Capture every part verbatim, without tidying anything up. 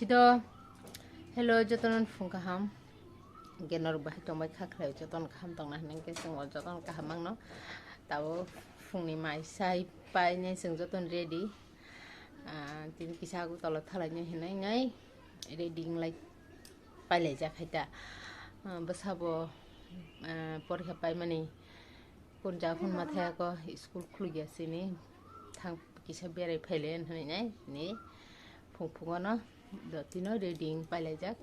Sido, hello, jotono phung kaham. Ge norok bahai tongbai kha khlai, jotono kaham tongna hinwi khe chwng o jotono kaham mangno. Tabo phungni mai sai painai chwng jotono ready. Ah, tini kisa agutalo thalainai hinwi ngai ready wnglai pailaijak hai ta. Ah, bwsabo, ah, porikha paimani kun ja phun mathai ako school khulugya sini thang kisa berai phaile hinwi nai ni phung phungono dotino ready wng pailaijak.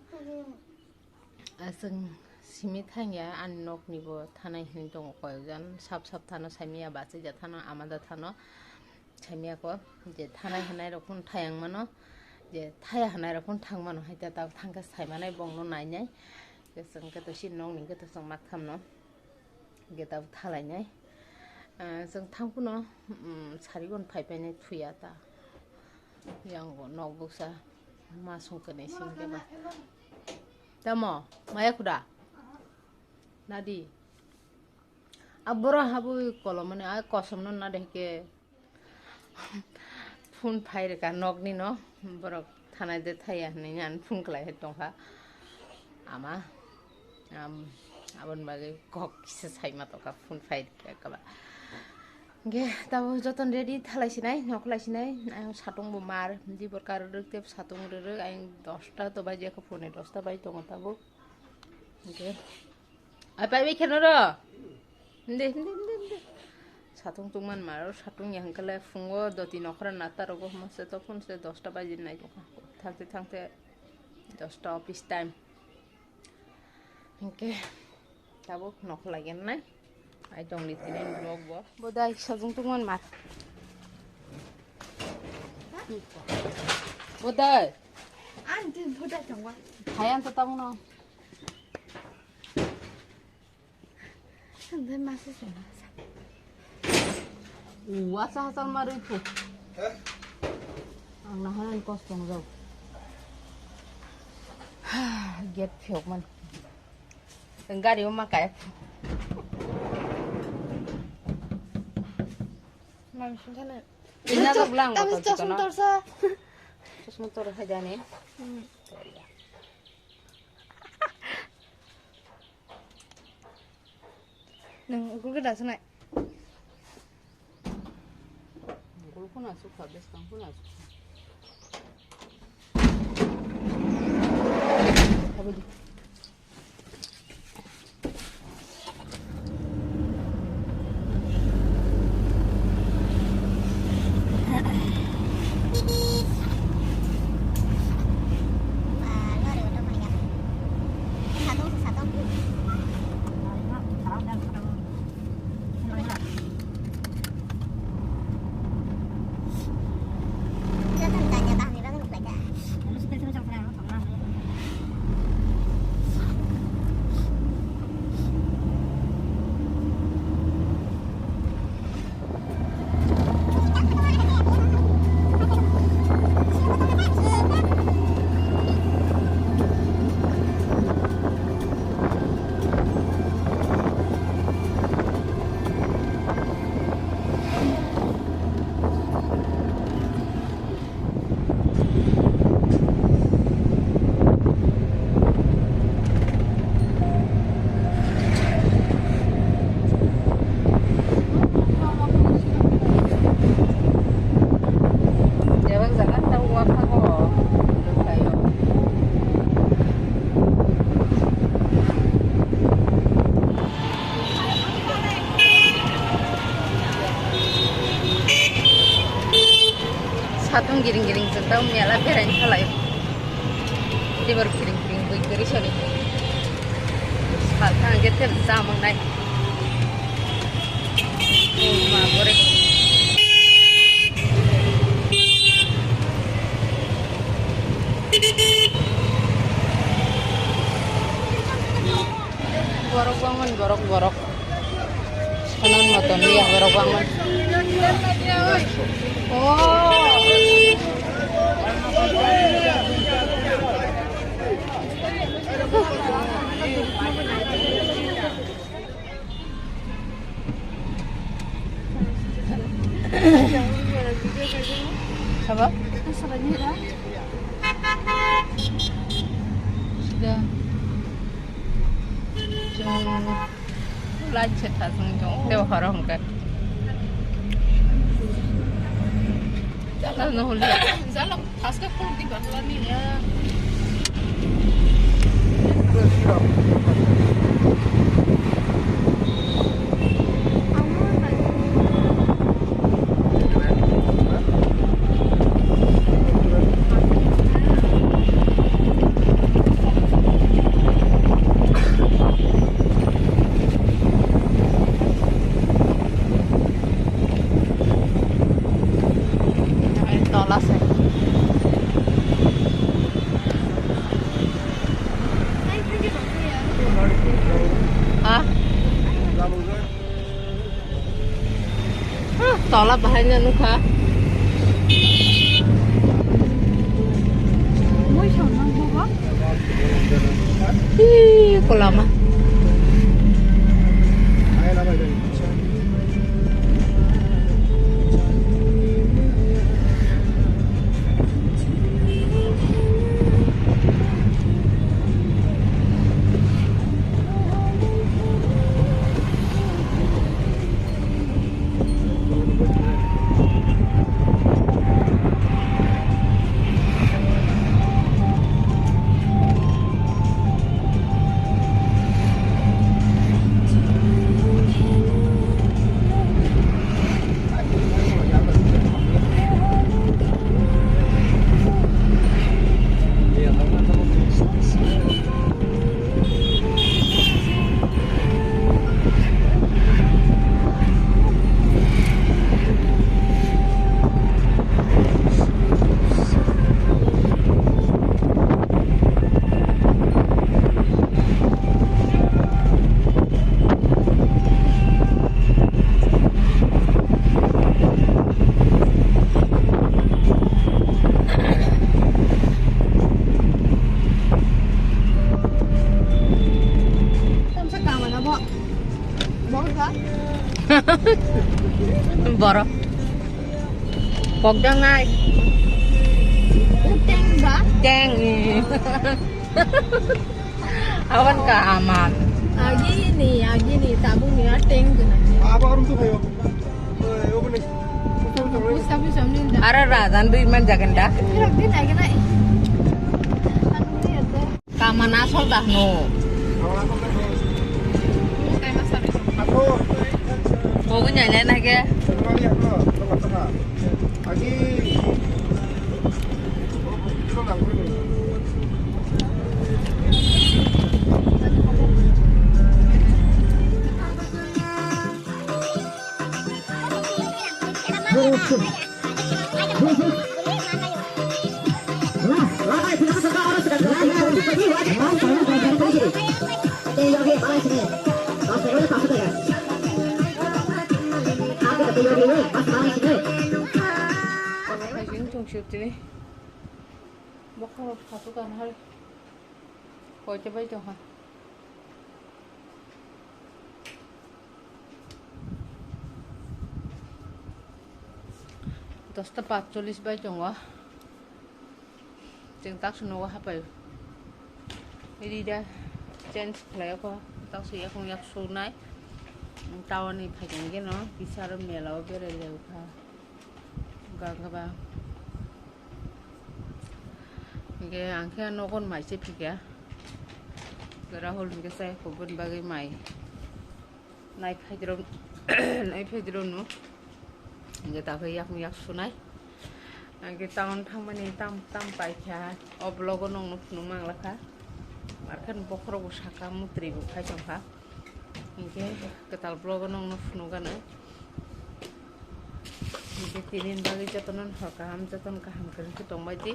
Aswng simi thangya ani nokni bo thanai hinwi tongo koyokjan sap sap thano saimanya bachajak thano amada thano. Saimiyako je thanai hinai rok phun thayang mano, je thaya hinai rok phun thang mano, hai ta tabuk thangkhe saimanai bongno nainai. Khe chwng khe to si nokni khe to chwng mak thamno, khe tabuk thalainai. Ah, chwng thang phano, um, sarigon phai painai thuya ta. Yang bo nok buksa ma song khe nai sing khe ba. Tamo, maya khuda? Nadi. A boro habui kolomani, a kosomno na de ke phun phai rwkha nokni no, borok thanai de thaya hinwi ani phun khlai hai tongkha ama, am, aboni bagwi kok kisa sai ma tongkha phun phai rwkha ba. Hwnkhe tabuk jotono ready thalai sinai, nok khlai sinai, ayang satung bo mar, dibor karwi rwk tei satung rwrwk, ayang dosta to baji kha, phone dosta bai tongo tabuk. Hwnkhe. Ai, pai bai kheno ro. Hinde, hinde, hinde, hinde. Satung tungman maro, satung ya hwnkhe le phungo doti nokhora nata rogo hwnma se tophon se dosta baji nai tongkha. Thangte, thangte dosta office time. Hwnkhe tabuk nokho laigen nai. Ai tongli tini vlog bo. Bodai satung tungman mar. Bodai. Ang tini bodai tongwa. Hai ang to tamo no. Ang dai masa se masa. Uwa sa hasal marui phu. Ang nahanan kos tong jau. Gate phiok man. Gari o ma kaya phu. Mam sung thana. Ina jok lang. Tam chosma torsa. Chosma tor hai jani. Hmm. Nung ukur ke dasu nai. Ukur kuna sukha, beskang kuna sukha. Habis. Jebak jaga ta uwa phago, lukhayo. Satung giring giring se tau mela berai phalai. Tibor kiring kiring bui kwrwi sori. Salthang khe tep chamang nai. Oh, ma bore. Borok bangmani, borok, borok. Sanan moton liya, borok bangmani. Oh. Sabo? Light se thasung jong teo horo hwnkhe. Jalo no holi. Jalo thaske khuluk di bakla ni ya. Tola se. Ha? Ah, tola bahai no nukha. Ih, kolama. Tamsa kamana bo. Bo ka? Borok. Pokjang nai. Teng ba? Teng. Awan ka aman. Agi ni, agi ni, tabuk ni, a teng gana. Aba arum tu kayo. Oi, obo ni. Busta busta ni da. Ara rajan dui man jagan da. Kira din agi nai. Anu ni ate. Kaman asol dah no. Bogo nyai lai na ke. Bokhorok thasuk ang hai. Koita bai tongkha. Dosta patchollis bai tongo. Chwng taksa nogo hapai. Rida change khlai kho. Taksa yakung yak sunai. Tawani phaikhe no kisa aro mela o berai lai kha. Gagaba. Hingke ang khe nogon mai se phikya. Rahul hingke sai kubun bagwi mai. Nai phaidro, nai phaidro no. Hingke ta khe yak yak sunai. Hingke town thangmani tam tam paikha. O vlog o nongno phunuk manglakha. Arkhe bokhorok bo saka mutri bo khai tongkha. Hingke kwtal vlog o nongno phunukgano. Hingke tini bagwi jotono hor kaham, jotono kaham kwrwngkhe tongbaidi.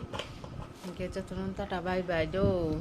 Hingke jotono tata bye bye do.